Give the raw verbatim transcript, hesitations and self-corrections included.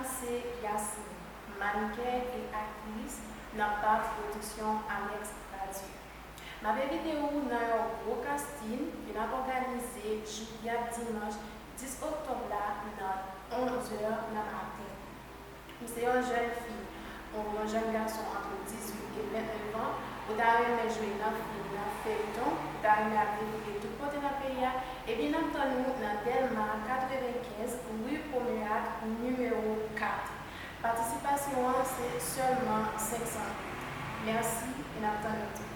Se Yasmine, mannken e aktris nan park pwodiksyon Amex Radio. M ap envite ou nan yon gwo kastin ke n ap òganize jou yap dimanch dis oktòb la nan onzè nan maten. Ou se yon jèn fi, ou yon jèn gason ant dizuit e vennèf an, ou ta renmen jwe nan fim, nan feyton, ou ta renmen ap defile tout kote nan peyi a, ebyen n ap tann ou nan Dèlma katrevenkenz, ri Pomerat, nimewo kat. Patisipasyon an se sèlman senk san goud. Mèsi e n ap tann ou tou.